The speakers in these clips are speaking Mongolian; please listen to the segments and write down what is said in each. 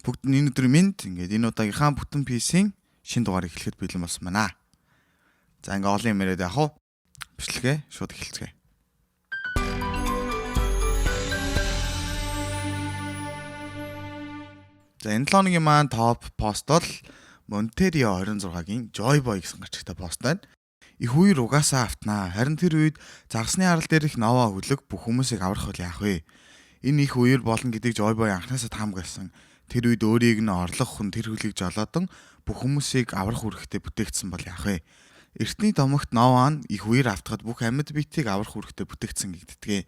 Бүгд нь энэ өдрийн мэнд ингээд энэ удаагийнхаа бүтэн PC-ийн шинэ дугаар эхлэхэд бэлэн болсон байна. За ингээ олон юм яриад яах вэ? Бичлэгээ шууд эхэлцгээе. За энэ 7 хоногийн маань топ пост бол Monterio 26-гийн Joy Boy гэсэн гарчигтай пост байна. Их үер угаасаа автнаа. Харин тэр үед загасны арал дээрх Нова хөлөг бүх хүмүүсийг аврах бол яах вэ? Энэ их үер болно гэдгийг Joy Boy анхнаасаа таамагласан. Тэр үед өөрийг нь орлох хүн тэр хөлийг жолоодон бүх хүмүүсийг аврах үүрэгтэй бүтээгдсэн бол яах вэ? Эртний домогт Нова нь их үер автахад бүх амьд биетийг аврах үүрэгтэй бүтээгдсэн гэгддэг.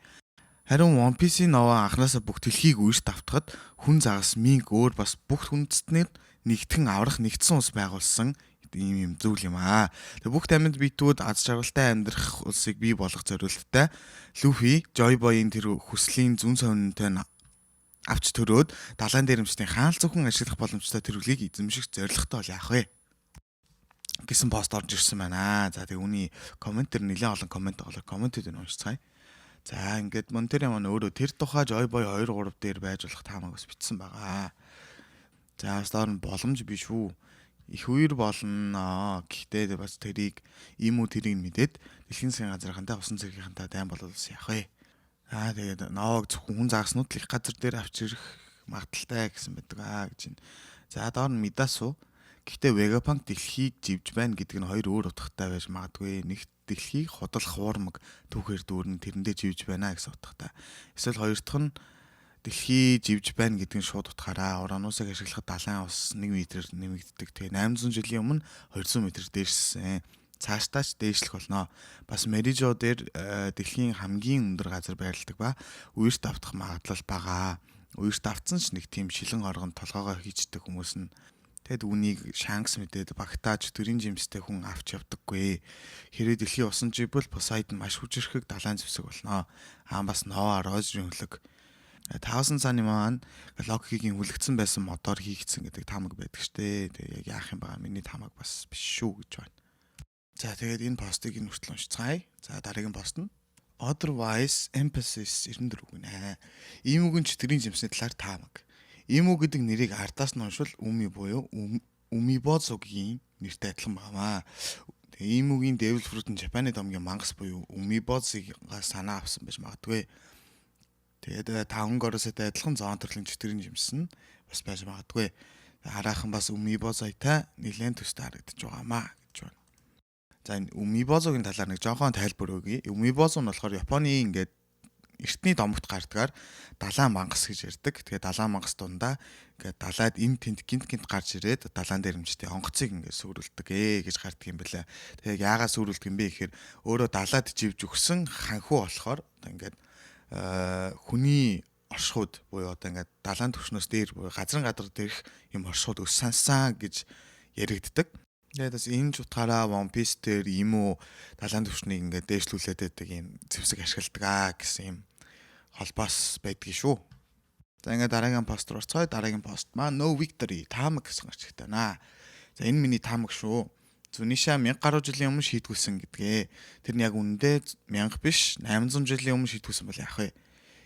Харин One Piece-ийн Нова анхнаасаа бүх дэлхийг үерт автахад хүн загас минг өөр бас бүх хүндэтнэр нэгтгэн аврах нэгдсэн улс байгуулсан ийм юм зүйл юм аа. Тэгээ бүх амьд биетүүд аз жаргалтай амьдрах улсыг бий болгох зорилттой Люфи Joy Boy-ын тэр хүслийн зүүн совинтой нь авч төрөөд далайн дээрэмчдийн хаал зөвхөн ашиглах боломжтой тэр хүлийг эзэмших зорилготой бол яах вэ гэсэн пост орж ирсэн байна. За тэгээ үүний коммент дээр нэлээд олон коммент байгаа. Комментүүд нь уншицгаая. За ингээд Монтериа маань өөрөө тэр тухай Joy Boy 2 3 дээр байж болох таамаг бас бичсэн байгаа. За бас доор нь боломж биш үү? Их үер болно. Гэхдээ бас тэрийг ийм үү тэрийг мэдээд дэлхийн засгийн газрынхантай усан цэргийнхэнтэй дайн болол бас яах вэ? Аа тэгээд Новог зөвхөн хүн загаснууд л их газар дээр авч ирэх магадaltaй гэсэн байдаг аа гэж байна. За доор нь Мидасу. Гэхдээ Vegapunk дэлхийг живж байна гэдэг нь хоёр өөр утгатай байж магадгүй. Нэгт дэлхийг худалх хуурмаг түүхээр дүүрэн тэрэндээ живж байна гэсэн утгатай. Эсвэл хоёр дахь нь дэлхий живж байна гэдэг нь шууд утгаараа Уранусыг ашиглахад далайн ус 1 метрээр нэмэгддэг. Тэгээ 800 жилийн өмнө 200 метр дээшсэн. Цаашдаа ч дээшлэх болно. Бас Мерижо дээр дэлхийн хамгийн өндөр газар байрладаг ба үерт автах магадлал бага. Үерт автсан ч нэг тийм шилэн оргон толгоогоо хийчдэг хүмүүс нь. Тэгэд үүнийг Шанкс мэдээд багтааж төрийн жимстэй хүн авч явдаггүй. Хэрвээ дэлхийн усан жибэл Посайдон маш хүчирхэг далайн зэвсэг болно. Аа бас Нова Рожерийн хөлөг. Thousand Sun-ы маань Локигийн хүлэгдсэн байсан модоор хийгдсэн гэдэг таамаг байдаг штэ. Тэгээ яг яах юм байгаа миний таамаг бас биш шүү гэж байна. За тэгээд энэ постыг энэ хүртэл уншицгаая. За дараагийн пост нь Otherwise emphasis 94 гинэ. Ийм үг нь чөтгөрийн жимсний талаар таамаг. Ийм үг гэдэг нэрийг ардаас нь уншвал үми буюу Умибозугийн нэртэй адилхан байнамаа. Тэгээ ийм үгийн Devil Fruit нь Японы домгийн мангас буюу Умибозугаас санаа авсан байж магадгүй. Тэгээд таван горостой адилхан зоон төрлийн чөтгөрийн жимс нь бас байж магадгүй. Хараахан бас Умибозуйтай нэлээд төстэй харагдаж байгаамаа гэж байна. За энэ Умибозугийн талаар нэг жоохон тайлбар өгье. Умибозу нь болохоор Японы ингээд эртний домогт гардгаар далайн мангас гэж ярьдаг. Тэгээ далайн мангас дундаа ингээд далайд эн тэнд гинт гинт гарч ирээд далайн дээрэмчдийн онгоцыг ингээд сүрүүлдэг гэж гардаг юм бэлээ. Тэгээ яагаад сүрүүлдэг юм бэ гэхээр өөрөө далайд живж өгсөн ханхүү болохоор одоо ингээд хүний оршихуйд буюу одоо ингээд далайн түвшнөөс дээр буюу газрын гадар дээрх юм оршихуйд өс сансан гэж яригддаг. Тэгээд бас энэ ч утгаараа One Piece дээр юм уу далайн түвшнийг ингээд дээшлүүлээд байдаг юм зэвсэг ашигладаг аа гэсэн юм холбоос байдгийг шүү. За ингээд дараагийн пост руу орцгоё. Дараагийн пост маань No Victory таамаг гэсэн гарчигтай байна. За энэ миний таамаг шүү. Зүниша 1000 гаруй жилийн өмнө шийдгүүлсэн гэдгээ. Тэр нь яг үнэндээ 1000 биш 800 жилийн өмнө шийдгүүлсэн бол яах вэ?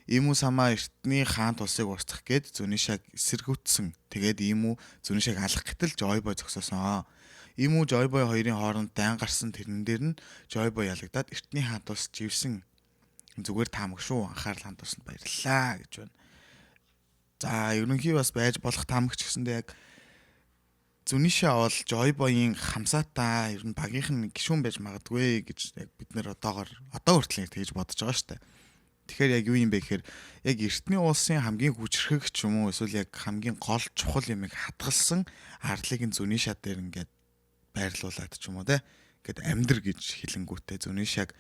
Имүү самаа эртний хаан тулсыг устгах гээд Зүнишаг эсэргүүцсэн. Тэгээд Имүү Зүнишаг алах гэтэл Joy Boy зогсоосон. Имүү Joy Boy хоёрын хооронд дайн гарсан тэрэн дээр нь Joy Boy ялагдаад эртний хаан тулс живсэн. Зүгээр таамаг шүү. Анхаарал хандуулсанд баярлалаа гэж байна. За ерөнхий бас байж болох таамаг ч гэсэндээ яг Зүниша бол Joy Boy-ийн хамсаатай ер нь багийнх нь гишүүн байж магадгүй гэж яг бид нэр одоогор одоо хүртэл тэгж бодож байгаа шүү дээ. Тэгэхээр яг юу юм бэ гэхээр яг эртний улсын хамгийн хүчрхэг ч юм уу эсвэл яг хамгийн гол чухал юмыг хадгалсан арлыг нь Зүниша дээр ингээд байрлуулад ч юм уу те. Ингээд амьдр гэж хэлэнгүүтээ Зүнишаг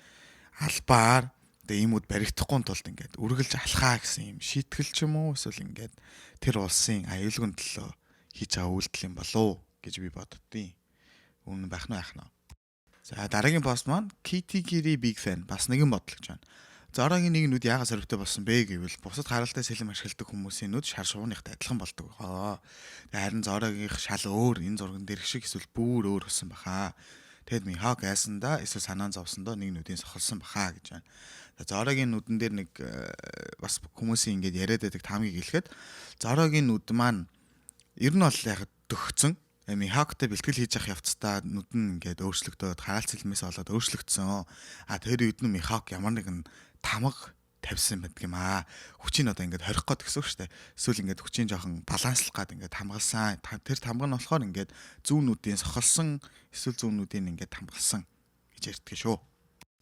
албаар тэгээ иймүүд баригдахгүй тулд ингээд үргэлж алхаа гэсэн юм шийтгэл ч юм уу эсвэл ингээд тэр улсын аюулгүй төлөө хийж байгаа үйлдэл юм болов гэж би боддیں۔ Үнэн байх нь яах нь. За дараагийн пост маань Kitty Kiri Big Fan бас нэгэн бодол гэж байна. Зорогийн нэг нүд яагаад сорвтой болсон бэ гэвэл бусад харалтай сэлэм ашигладаг хүмүүсийн нүд шар шувууныхтай адилхан болдог. Тэгээ харин Зорогийнх шал өөр энэ зурган дээрх шиг эсвэл бүр өөр болсон баха. Тэгэд Михак айсандаа эсвэл санаан зовсондоо нэг нүдийн сохолсон баха гэж байна. Зорогийн нүдэн дээр нэг бас хүмүүсийн ингээд яриад байдаг таамгийг хэлэхэд Зорогийн нүд маань Ер нь бол яг дөхцөн. Михактай бэлтгэл хийж явах явцдаа нүд нь ингээд өөрчлөгдөөд хараалц цэлмээс болоод өөрчлөгдсөн. А тэр үед нь Михак ямар нэгэн тамга тавьсан байдаг юм аа. Хүчийг одоо ингээд хорих гээд гэсэн үг шүү дээ. Эсвэл ингээд хүчийг жоохон баланслах гээд ингээд хамгаалсан. Тэр тамга нь болохоор ингээд зүүнүүдийн сохолсон эсвэл зүүнүүдийн ингээд хамгаалсан гэж ярьдаг шүү.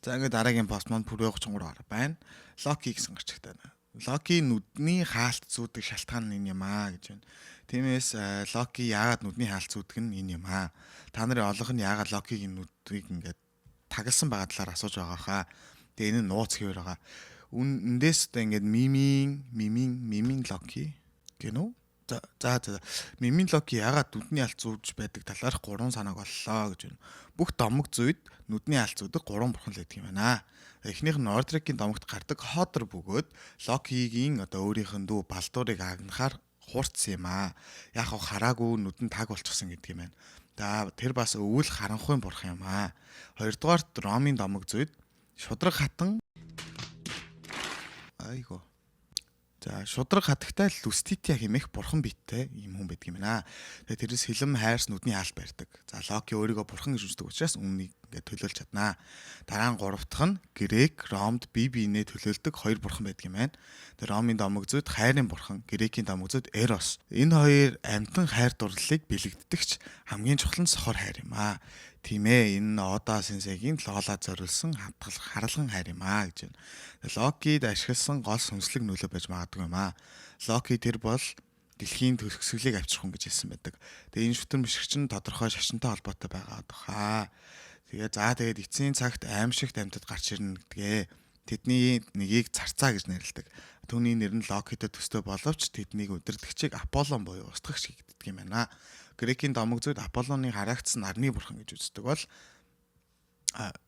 За ингээд дараагийн пост маань Пүрэ 33 гараа байна. Локи гэсэн гарчигтай байна. Локи нүдний хаалт зүүдэг шалтгаан нь энэ юм аа гэж байна. Тиймээс Локи яагаад нүдний хаалт зүүдэг нь энэ юм аа. Та нарын олонх нь яагаад Локигийн нүдийг ингээд тагалсан байгаа талаар асууж байгаа хаа. Тэгээ энэ нь нууц хэвээр байгаа. Үндээс одоо ингээд мимийн Локи гэнэ үү? За. Мимийн Локи яагаад нүдний алт зүүж байдаг талаарх гурван санааг оллоо гэж байна. Бүх домог зүйд нүдний алт зүүдэг гурван бурхан л байдаг юм байна. Эхнийх нь Нордрикийн домогт гардаг Ходор бөгөөд Локигийн одоо өөрийнх нь дүү Балдурыг агнахаар хуурцсан юм аа. Яг хав хараагүй нүдэн таг болчихсон гэдэг юм байна. За тэр бас өвөл харанхуйн бурхан юм аа. Хоёрдугаарт Ромын домог зүйд шудраг хатан айгоо. За шудраг хатагтай Лүстития хэмээх бурхан биетэй ийм хүн байдаг юм байна. Тэгээ тэрээс хилэм хайрс нүдний хаалт барьдаг. За Локи өөрийгөө бурхан гэж үздэг учраас өмнөнийг ингээд төлөөлж чаднаа. Дараа нь гурав дахь нь Грек, Ромд бие биенээ төлөөлдөг хоёр бурхан байдаг юм байна. Тэгээ Ромын домог зүйд хайрын бурхан, Грекийн домог зүйд Эрос. Энэ хоёр амьтан хайр дурлалыг бэлэгддэгч хамгийн чухал нь сохор хайр юм аа. Тийм ээ, энэ нь Ода сенсейгийн Лола зориулсан харалган хайр юм аа гэж байна. Локид ашигласан гол сүнслэг нөлөө байж магадгүй юм аа. Локи тэр бол дэлхийн төгсгөлийг авчрах хүн гэж хэлсэн байдаг. Тэгээ энэ шүтэн бишгч нь тодорхой шашинтай холбоотой байгаа хаа. Тэгээ за тэгээд эцсийн цагт аимшигт амьтад гарч ирнэ гэдгээ. Тэдний нэгийг царцаа гэж нэрлэдэг. Түүний нэр нь Локитой төстэй боловч тэднийг удирдагчийг Аполлон буюу устгагч гэгддэг юм байна. Грекийн домог зүйд Аполлоны харагдсан нарны бурхан гэж үздэг бол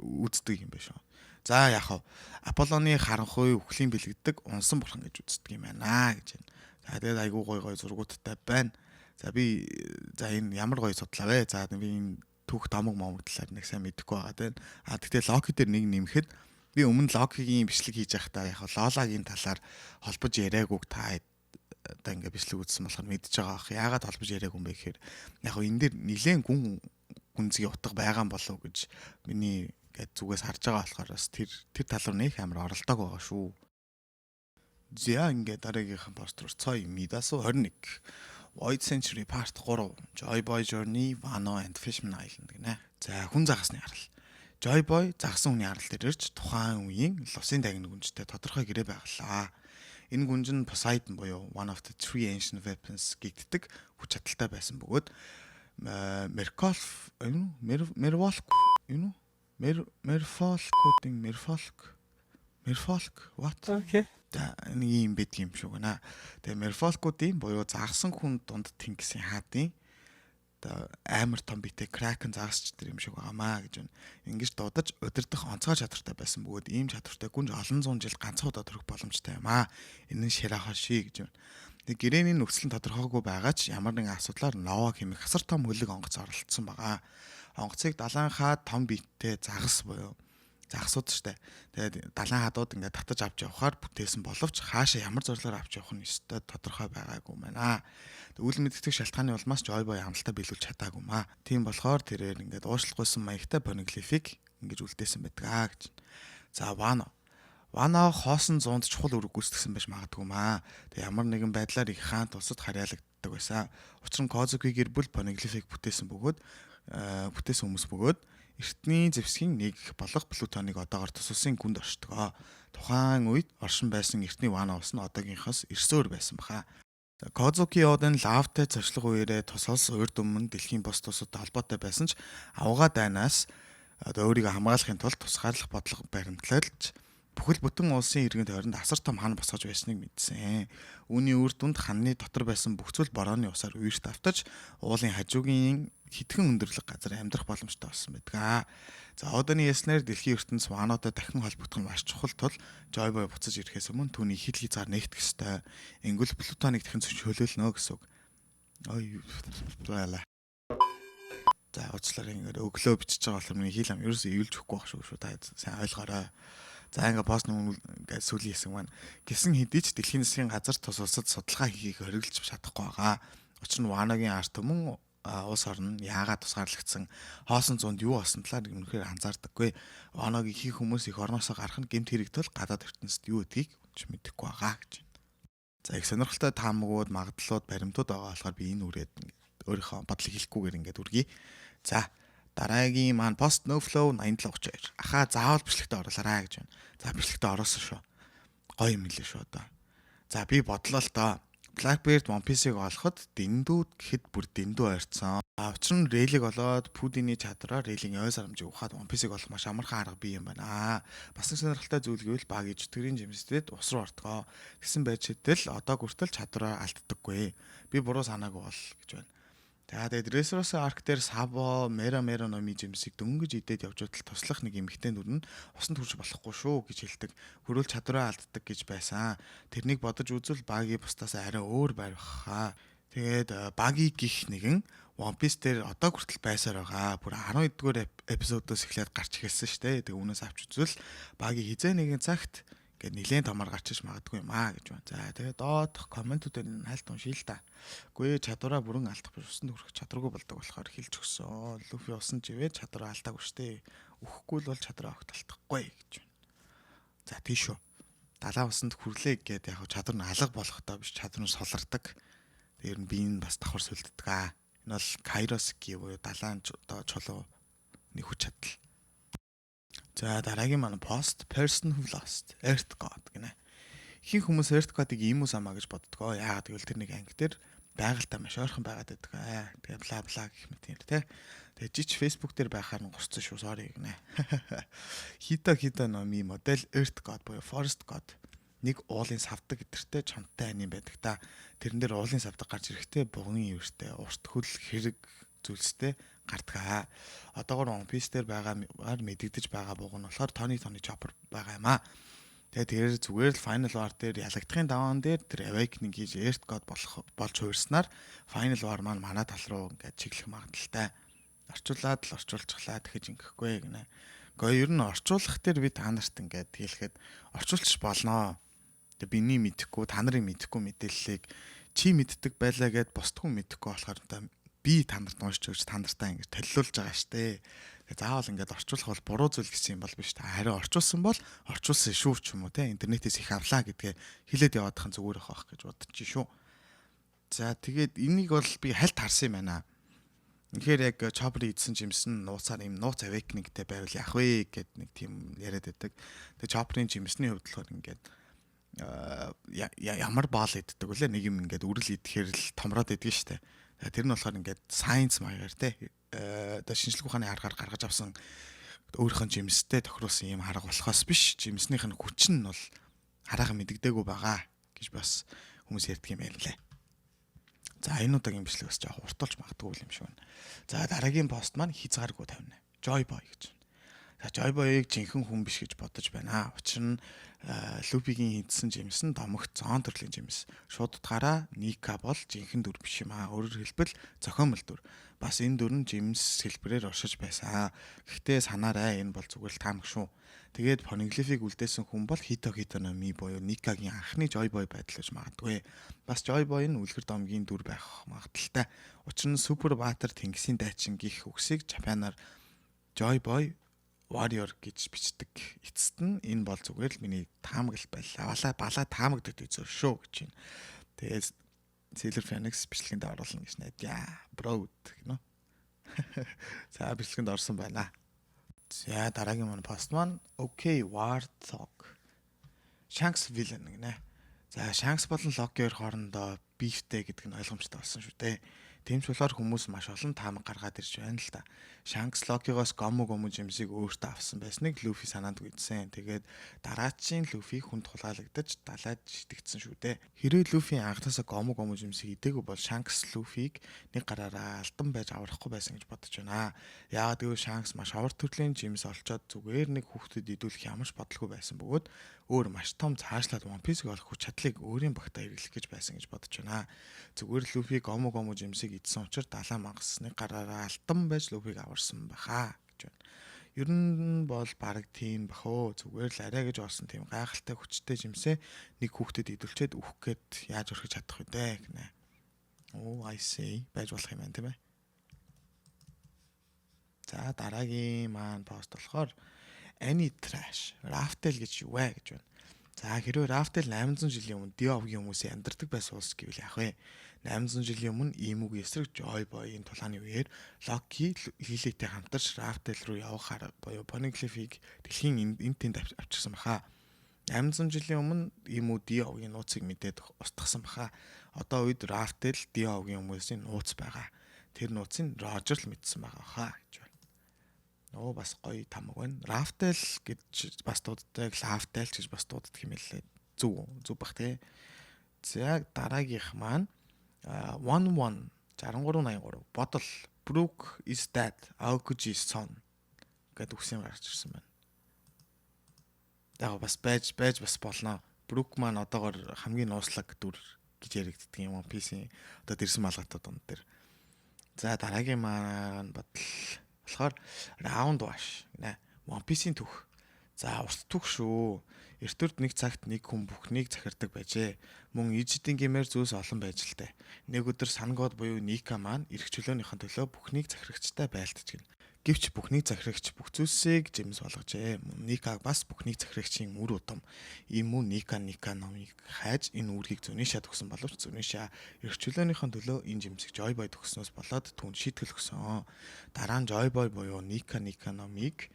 үздэг юм байна шүү. За яг хав Аполлоны харанхуй үхлийн бэлэгддэг унсан бурхан гэж үздэг юм байна гэж байна. За тэгээд айгүй гой гой зургуудтай байна. За би за энэ ямар гоё судлаа вэ? За би энэ түүх домог момог талаар нэг сайн мэдэхгүй байгаа тийм. А тэгтээ Локи дээр нэг нэмэхэд би өмнө Локигийн бичлэг хийж байхдаа яг Лолагийн талаар холбож яриагүйг та одоо ингээ бичлэг үзсэн болохоор мэдж байгаа ах. Яагаад холбож яриаг юм бэ гэхээр яг энэ дээр нилээн гүн гүнзгий утга байгаа юм болов уу гэж миний ингээд зүгээс харж байгаа болохоор бас тэр тал руу нэх амар оролдог байгаа шүү. За ингээд дараагийнхан пост руу цой Мидасу 21 Void Century Part 3 Joy Boy Journey Wano and Fishman Island гинэ. За хүн загасны арал. Joy Boy загсан хүний арал дээр ирж тухайн үеийн лусын дагна гүнжтэй тодорхой гэрээ байгалаа. Энэ гүнж нь Poseidon буюу one of the three ancient weapons гэгддэг хүч чадалтай байсан бөгөөд Мерколф энэ Мерволк энэ Мер Мерфолкуудын Мерфолк Мерфолк what? Okay. За нэг юм байдаг юм шиг байна. Тэгээ Мерфолкуудын буюу загсан хүн дунд тэнгисийн хаадын одоо амар том биетэй кракен загасч тэр юм шиг байгаамаа гэж байна. Ингэж дуудаж удирдах онцгой чадвартай байсан бөгөөд ийм чадвартай гүнж олон зуун жил ганцхан удаа төрөх боломжтой юм аа. Энэ нь Ширахоши гэж байна. Тэг гэрээний нөхцөл нь тодорхойгүй байгаа ч ямар нэгэн асуудлаар Нова хэмээх асар том хөлөг онгоц оролцсон байгаа. Онгоцыг далайн хаад том биетэй загас буюу загасууд штэ. Тэгээд далайн хадууд ингээд татаж авч явхаар бүтээсэн боловч хаашаа ямар зорилгоор авч явах нь өстой тодорхой байгаагүй байна. Үл мэддэг шалтгааны улмаас Joy Boy амлалтаа биелүүлж чадаагүй маа. Тийм болохоор тэрээр ингээд уушлахгүйсэн маягтай понеглифик ингэж үлдээсэн байдаг аа гэж. За Вано. Вано хоосон зуунд чухал үүрэг гүйцэтгсэн байж магадгүй маа. Тэг ямар нэгэн байдлаар их хаант улсад харьяалагддаг байсан. Учир нь Козуки гэр бүл понеглифик бүтээсэн бөгөөд бүтээсэн хүмүүс бөгөөд эртний зэвсгийн нэг болох Плутоныг одоогор тус улсын гүнд оршдог. Тухайн үед оршин байсан эртний Вано улс нь одоогийнхоос эрсөөр байсан баха. Козуки Оден лавтай зочлох үеэрээ тус улс урд өмнө дэлхийн бус тусуудтай холбоотой байсан ч авгаа дайнаас одоо өөрийгөө хамгаалахын тулд тусгаарлах бодлого баримтлалж бүхэл бүтэн улсын иргэн тойронд асар том хан босгож байсныг мэдсэн. Үүний үр дүнд ханны дотор байсан бүх зүйл борооны усаар үерт автаж уулын хажуугийн хэдхэн өндөрлөг газар амьдрах боломжтой болсон байдаг. За одооны яснаар дэлхийн ертөнц Ванотой дахин холбогдох нь маш чухал тул Joy Boy буцаж ирэхээс өмнө түүний хил хязгаар нээгдэх ёстой. Ингүүл Плутоныг дахин чөлөөлнө гэсэн үг. Ой байлаа. За уучлаарай, ингээд өглөө бичиж байгаа болохоор миний хэл ам ерөөсөө эвэлж өгөхгүй байх шүү шүү. Та сайн ойлгоорой. За ингээ пост нүг ингээд сүүлийн хэсэг маань гисэн хэдий ч дэлхийн засгийн газар тус улсад судалгаа хийхийг хориглож чадахгүй байгаа. Учир нь Ваногийн ард түмэн улс орн яагаад тусгаарлагдсан, хоосон зуунд юу болсон талаар үнэхээр анзаардаггүй. Ваногийн ихэнх хүмүүс их орноосоо гарах нь гэмт хэрэг тул гадаад ертөнцид юу гэдгийг ч мэдэхгүй байгаа гэж байна. За, их сонирхолтой таамагууд, магадлалууд, баримтууд байгаа болохоор би энэ үрээд өөрийнхөө бодлыг хэлэхгүйгээр ингээд үргэе. За, дараагийн маань пост no flow 8732. Ахаа, заавал бичлэгтээ оруулаарай гэж байна. За, бичлэгтээ оруулсан шүү. Гоё юм лээ шүү одоо. За, би бодлоо л доо. Blackbeard One Piece-ыг олоход дэндүү гэхэд бүр дэндүү ойрцсон. А учир нь Рэлиг олоод Пудины чадвараар Релийн ой сарамжийг ухаад One Piece-ыг олох маш амархан арга бий юм байна. Бас нэг сонирхолтой зүйл гэвэл Баги чөтгөрийн жимстэд ус руу ортгоо. Тэгсэн байж хэтэл одоо хүртэл чадвараа алддаггүй. Би буруу санаагүй бол гэж байна. За, тэгээд Dressrosa arc дээр Sabo Mera Mera no Mi жимсийг дөнгөж идээд явж байтал туслах нэг эмэгтэй нүр нь усанд хүрч болохгүй шүү гэж хэлдэг. Хүрвэл чадвараа алддаг гэж байсан. Тэрнийг бодож үзвэл Баги бусдаас арай өөр байр баха. Тэгээд Баги гих нэгэн One Piece дээр одоо хүртэл байсаар байгаа. Бүр 12 дугаар эпизодоос эхлээд гарч эхэлсэн шүү дээ. Тэгээ үүнээс авч үзвэл Баги хизээ нэгэн цагт ингээд нилээн томор гарч иж магадгүй юм аа гэж байна. За, тэгээ доодох комментүүдээр нь хальт уншия л та. Үгүй, чадвараа бүрэн алдах биш, усанд хүрэх чадваргүй болдог болохоор хэлж өгсөн. Луфи усан живээ чадвараа алдаагүй штэ. Үхэхгүй л бол чадвараа огт алдахгүй гэж байна. За, тийш шүү. Далаа усанд хүрлээ гээд яг чадвар нь алга болохтой биш, чадвар нь сулардаг. Тэр нь бие нь бас давхар сүлддэг аа. Энэ бол Кайроски буюу далайн одоо чулуу нэг хүч чадал. За, дараагийн маань пост person who lost Earth God гинэ. Ихэнх хүмүүс Earth God-ыг Имү сама гэж боддгоо. Яагаад гэвэл тэр нэг анги дээр байгальтай маш ойрхон байгаад байдаг. Аа, тэгээ бла бла гэх мэт юм те. Тэгээ жич Facebook дээр байхаар нь гурцсан шүү. Sorry гинэ. Хито Хито no Mi модель Earth God буюу Forest God нэг уулын савдаг гэдэртэй чонттой аним байдаг та. Тэрэн дээр уулын савдаг гарч ирэхдээ бугын ивэртэй, урт хөл, хэрэг зүйлстэй гардгаа. Одоогор One Piece дээр байгаагаар мэдэгдэж байгаа буг нь болохоор Tony Tony Chopper байгаа юм аа. Тэгээ тэр зүгээр л Final War дээр ялагдахын даваан дээр тэр Awakening хийж Earth God болох болж хуурснаар Final War маань манай тал руу ингээд чиглэх магадлалтай. Орчуулад л орчуулчихлаа, тэгэхэж ингэхгүй гинэ. Гэхдээ ер нь орчуулах дээр би та нарт ингээд хэлэхэд орчуулчих болноо. Тэгээ биний мэдэхгүй, та нарын мэдэхгүй мэдээллийг чи мэддэг байлаа гэд бусд хүн мэдэхгүй болохоор одоо би та нарт уншиж өгч, та нартай ингэж толиулж байгаа штэ. Тэгээ заавал ингээд орчуулах бол буруу зүйл гэсэн юм бол биш та. Харин орчуулсан бол орчуулсан шүү ч юм уу те, интернетээс их авлаа гэдгээ хэлээд яваадах нь зүгээр байх гэж бодож шүү. За, тэгээд энийг бол би хальт харсан юм байна. Тэгэхээр яг Chopper идсэн жимсэн нууцаар юм нууц awakening-тэй байвал яах вэ гэд нэг тийм яриад байдаг. Тэгээ Chopper-ын жимсний хувьд болохоор ингээд ямар баал иддэг вүлээ, нэг юм ингээд үрэл идэхээр л томроод идэг штэ. Тэр нь болохоор ингээд science маягаар те, одоо шинжлэх ухааны аргаар гаргаж авсан өөрийнх нь жимстэй тохируулсан юм арга болохоос биш, жимснийх нь хүч нь бол хараахан мэддэггүй байгаа гэж бас хүмүүс ярьдаг юм байна лээ. За, энэ удаагийн бичлэг бас жоох уртуулж магадгүй юм шиг байна. За, дараагийн пост маань хязгааргүй 50. Joy Boy гэж. За, Joy Boy-ыг жинхэнэ хүн биш гэж бодож байна. Учир нь Лупигийн хийдсэн жимс нь домогт зоон төрлийн жимс. Шууд утгаараа Ника бол жинхэнэ дүр биш юм аа. Өөрөөр хэлбэл, зохиомл дүр. Бас энэ дүр нь жимс хэлбэрээр оршиж байсан. Гэхдээ санаарай, энэ бол зүгээр л таамаг шүү. Тэгээд Poneglyph-ийг үлдээсэн хүн бол Хито Хито no Mi буюу Никагийн анхны Joy Boy байдал гэж магадгүй. Бас Joy Boy нь үлгэр домгийн дүр байх магадлалтай. Учир нь Супер Баатар Тэнгисийн дайчин гих үгсийг Жапанаар Joy Boy Warrior гэж бичдэг. Эцэст нь энэ бол зүгээр л миний таамаглал байлаа. Балаа балаа таамагдаг зүйл шүү гэж байна. Тэгээд Sailor Phoenix бичлэгэнд оруулна гэж найдаа. Bro гэнэ. За, бичлэгэнд орсон байна. За, дараагийн маань пост маань Okay Warthog. Shanks villain гинэ. За, Shanks болон Loki хоёр хоорондоо beef тэй гэдэг нь ойлгомжтой болсон шүү дээ. Тийм ч болохоор хүмүүс маш олон таамаг гаргаад ирж байна л да. Shanks Loki-гоос Гому Гому жимсийг өөртөө авсан байсныг Luffy санаанд гүйдсэн. Тэгээд дараачийн Luffy хүнд хулгайлагдаж далайд шидэгдсэн шүү дээ. Хэрвээ Luffy анхнаасаа Гому Гому жимсийг идээгүй бол Shanks Luffy-г нэг гараараа алдан байж аврахгүй байсан гэж бодож байна. Яагаад гэвэл Shanks маш овор төрлийн жимс олчоод зүгээр нэг хүүхдэд идүүлэх ямар ч бодлого байсан бөгөөд өөр маш том цаашлаад One Piece-ыг олох хүч чадлыг өөрийн багтаа хэрэглэх гэж байсан гэж бодож байна. Зүгээр Luffy Гому Гому жимсийг идсэн учраас далаа мангасны гараараа алтан байж Luffy-г аварсан баха гэж байна. Ер нь бол баг тийм бах оо, зүгээр л арай гэж олсон тийм гайхалтай хүчтэй жимсээ нэг хүүхдэд идүүлчихэд үхэх гээд яаж орхиж чадах вэ гинэ. Oh, I see. Байж болох юм байна, тийм ээ. За, дараагийн маань пост болохоор Any Trash Raftel гэж юу вэ гэж байна. За, хэрвээ Raftel 800 жилийн өмнө Диовгийн хүмүүсийн амьдардаг байсан улс гэвэл яах вэ? 800 жилийн өмнө Имүгийн эсрэг Joy Boy-ын тулааны үеэр Локи Хилитэй хамтарч Raftel руу явах арга буюу Poneglyph-ийг дэлхийн энэ тэнд авчирсан баха. 800 жилийн өмнө Имү Диовгийн нууцыг мэдээд устгасан баха. Одоо үед Raftel Диовгийн хүмүүсийн нууц байгаа. Тэр нууцыг Рожер л мэдсэн байгаа хаа гэж байна. Оо, бас гоё тамаг байна. Raftel гэж бас дууддаг, Laftel гэж бас дууддаг юм лээ. Зүг зүг бах тий. За, дараагийнх маань 11 6383 бодол Brook is dead, Aokiji son гэдэг үгс юм гарч ирсэн байна. Яг бас байж байж бас болно. Brook маань одоогор хамгийн нууцлаг дүр гэж яригддаг юм One Piece-ийн одоо дэрсэн малгайтууд дунд дээр. За, дараагийн маань бодол болохоор Round Wash гинэ. One Piece-ийн түүх. За, урт түүх шүү. Эртүрд нэг цагт нэг хүн бүхнийг захирдаг байжээ. Мөн ижидийн гэмээр зүйлс олон байж л дээ. Нэг өдөр Сангод буюу Ника маань эрх чөлөөнийхэн төлөө бүхнийг захирагчтай байлдаж гин. Гэвч бүхнийг захирагч бүх зүйлсийг жимс болгожээ. Никаг бас бүхнийг захирагчийн үр удам. Ийм үү Ника Ника номыг хайж энэ үүргийг Зүнишад өгсөн боловч Зүниша эрх чөлөөнийхэн төлөө энэ жимсийг Joy Boy төгснөөс болоод түүнд шийтгэл өгсөн. Дараа нь Joy Boy буюу Ника Ника номыг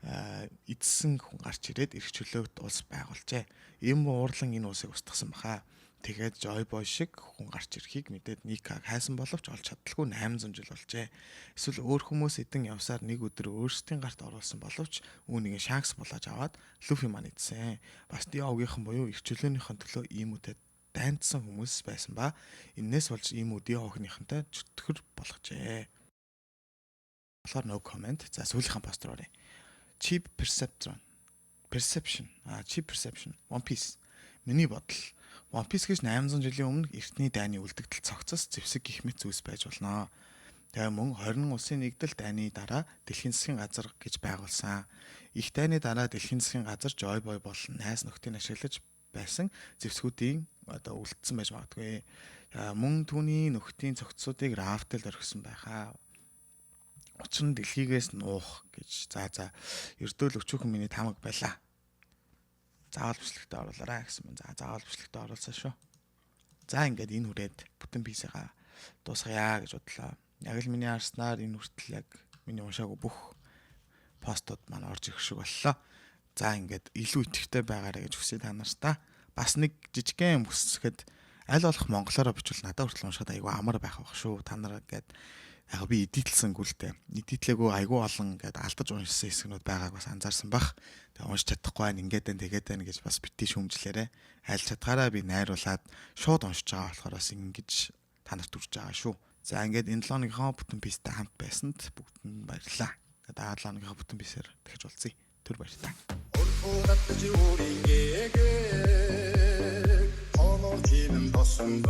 эдсэн хүн гарч ирээд эрх чөлөөт улс байгуулжээ. Ийм уурлан энэ улсыг устгасан баха. Тэгээд Joy Boy шиг хүн гарч ирэхийг мэдээд Никаг хайсан боловч олж чадалгүй 800 жил болжээ. Эсвэл өөр хүмүүс эдэн явсаар нэг өдөр өөрсдийн гарт оруулсан боловч үүнийг Шанкс булааж аваад Луфи маань идсэн. Бас Диогийнхан буюу эрх чөлөөнийхэн төлөө иймүүтэй дайндсан хүмүүс байсан ба энээс болж ийм үү Диогийнхантай чөтгөр болгожээ. болохоор no comment. За, сүүлийнхэн пост руу оръё. Cheap Perceptron. Perception. Cheap Perception. One Piece. Миний бодол One Piece гэж 800 жилийн өмнө эртний дайны үлдэгдэл цогцос зэвсэг гэх мэт зүйлс байж болно. Тэгээ мөн 20 улсын нэгдэл дайны дараа дэлхийн засгийн газар гэж байгуулсан. Их дайны дараа дэлхийн засгийн газар Joy Boy болон найз нөхдийг ашиглаж байсан зэвсгүүдийн одоо үлдсэн байж магадгүй. Мөн түүний нөхдийн цогцсуудыг Рафтел орхисон байхаа. Учир нь дэлхийгээс нуух гэж. За, ердөөл өчүүхэн миний таамаг байлаа. Заавал бичлэгтээ оруулаарай гэсэн мэн. За, заавал бичлэгтээ оруулсан шүү. За, ингээд энэ хүрээд бүтэн piece-гаа дуусгая гэж бодлоо. Яг л миний харснаар энэ хүртэл яг миний уншаагүй бүх постууд маань орж ирэх шиг боллоо. За, ингээд илүү идэвхтэй байгаарай гэж хүсье та нартай. Бас нэг жижигхэн юм хүсэхэд аль болох монголоор бичвэл надад хүртэл уншихад айгүй амар байх байх шүү. Та нар ингээд яг би edit лсэнгүй л дээ. Edit лээгүй айгүй олон ингээд алдаж уншсан хэсгнүүд байгааг бас анзаарсан бах. Тэгээ уншиж чадахгүй байна, ингээд байна, тэгээд байна гэж бас бити шүүмжлээрэ. Аль чадгаараа би найруулад шууд уншиж байгаа болохоор бас ингэж та нарт хүрж байгаа шүү. За, ингээд энэ 7 хоногийнхоо бүтэн piece-тэй хамт байсанд бүгдэнд нь баярлалаа. Дараа 7 хоногийнхоо бүтэн piece-ээр дахиж уулзъя. Түр баяртай. Урфуратж үрийгээ. Хонор тийм тосон.